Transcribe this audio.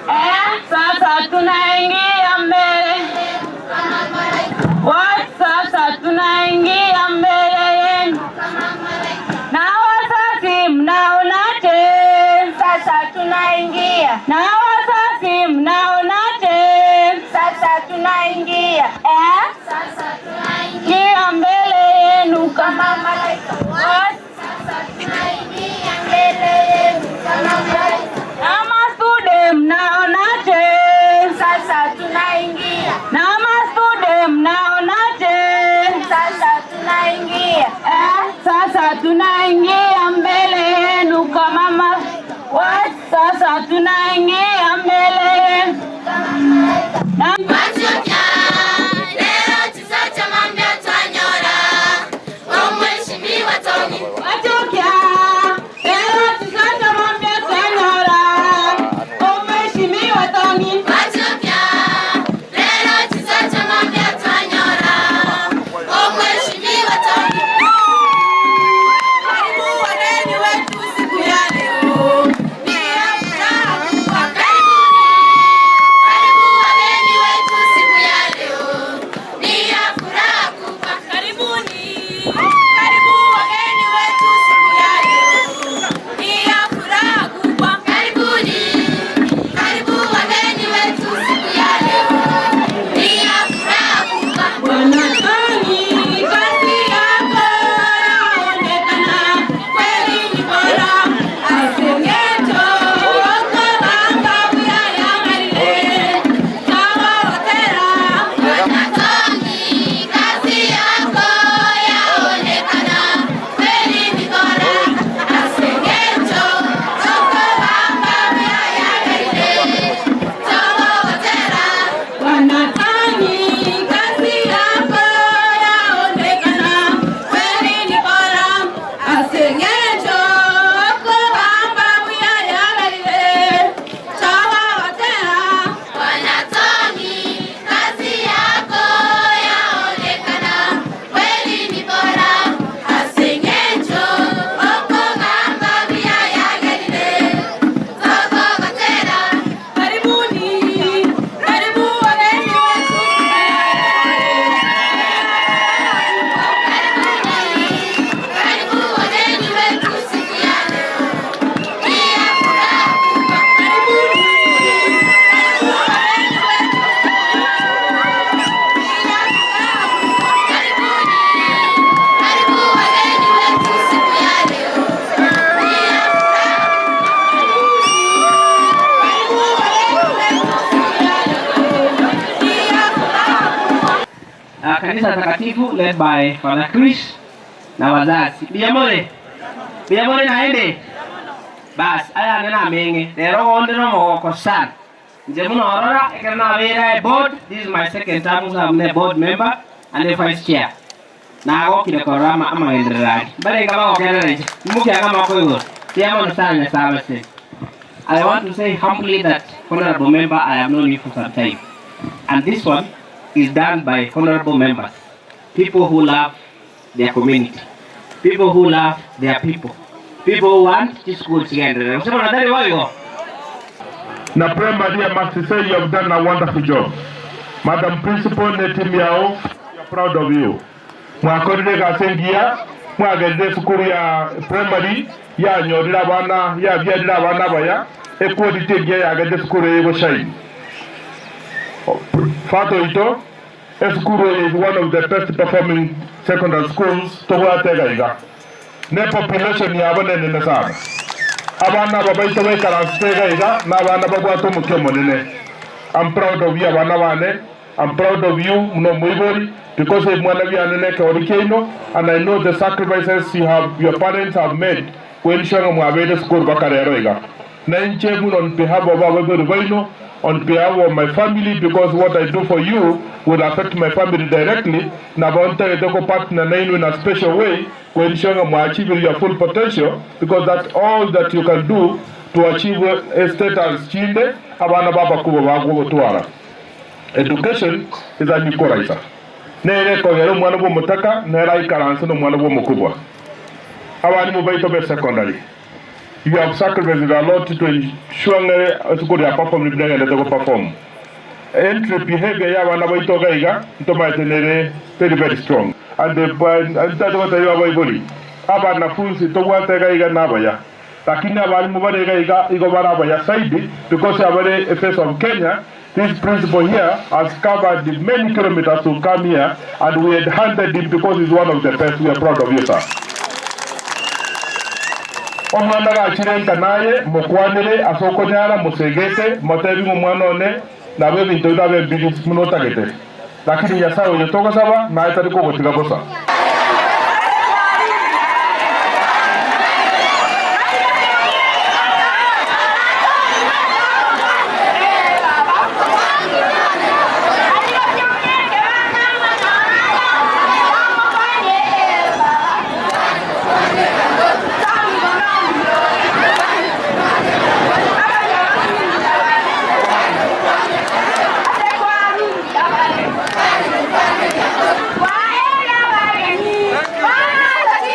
Eh, sasa tunaingia mbele. What? Sasa tunaingia mbele yenu. Na wazazi mnaonaje? Sasa tunaingia. Na wazazi mnaonaje? Sasa tunaingia. Eh? Sasa tunaingia Ingia mbele yenu kama kama malaika. What? Sasa tunaingia mbele yenu kama malaika. Na mastude mnaonaje? Sasa tunaingia. Na mastude mnaonaje? Sasa tunaingia. Eh, sasa tunaingia mbele yenu kama ma What? Sasa tunaingia mbele yenu. Na Wachokia, leo tusacha mambia twanyora. Omheshimiwa Tony. Karibu wageni wetu siku ya leo. Ni ya furaha kubwa. Karibuni. Karibu wageni wetu siku ya leo. Ni ya furaha kubwa. Bwana Tony, kazi yako yaonekana kweli ni bora. Asengecho okobanga buya yamalile tawawotera. Bwana Tony, kazi yako yaonekana kweli ni bora. Asengecho okobanga buya yamalile tawawotera. Karibuni, karibu wageni wetu. Kanisa takatifu led by Father Chris na wazazi. Biyamore. Biyamore naende. Bas, aya nena menge. Lero gonde no mogoko sana. Nje muno orora ekero nabera e board. This is my second term as I'm a board member and the vice chair. Nagokire korora ama amagendererani. Barenga bagokerera nche. Mukianga moko igoro. Tiamono sana Nyasaye abaseni. I want to say humbly that, honorable member, I have known you for some time. And this one is done by honorable members, people who love their community, people who love their people, people who want this school together. Na primary, I must say you have done a wonderful job. Madam Principal ne team yao, we are proud of you. Mwakorire gasengia, mwagende sukuru ya primary, yanyorire abana, yabyarire abana baya, equality engiya yagende sukuru eye goshine. Fato ito, esukuru is one of the best performing secondary schools tobwate iga. Ne population yabo nenene sana. Abana aba baito baikaransete iga iga, na abana babwate omokia omonene. I'm proud of you abana bane. I'm proud of you muno muibori because mwana byane neke kiaino and I know the sacrifices you have your parents have made when shanga mwabere school bakarero iga. Na inche muno on behalf of our baino on behalf of my family because what I do for you will affect my family directly na bonte ko partner na in a special way when shanga mwa achieve your full potential because that's all that you can do to achieve a status chinde abana baba kubo bagutwara. Education is an equalizer. Nere kogera omwana bwa omotaka nere aikaranse na omwana bwa omokubwa. Abarimu baito be secondary. You have sacrificed a lot to ensure ng'a esukuru ya perform buna egenderete go perform. Entry behavior ya abana baito iga iga ntomaete nere very very strong. And ntagete gotebia abaibori, abanafunsi tobwate iga iga nabaya, lakini abalimu bare iga iga igo bare abaya zaidi because abare a face of Kenya, this principal here has covered many kilometers to come here and we had hunted him because he's one of the best, we are proud of you sir. Omwana gachire nka naye, mokwanere ase okonyara, mosegete, motebi ng'a omwana one nabo ebinto birabe mbibi buna otagete. Lakini Nyasae oyo togosaba naye tari kogotiga bosa.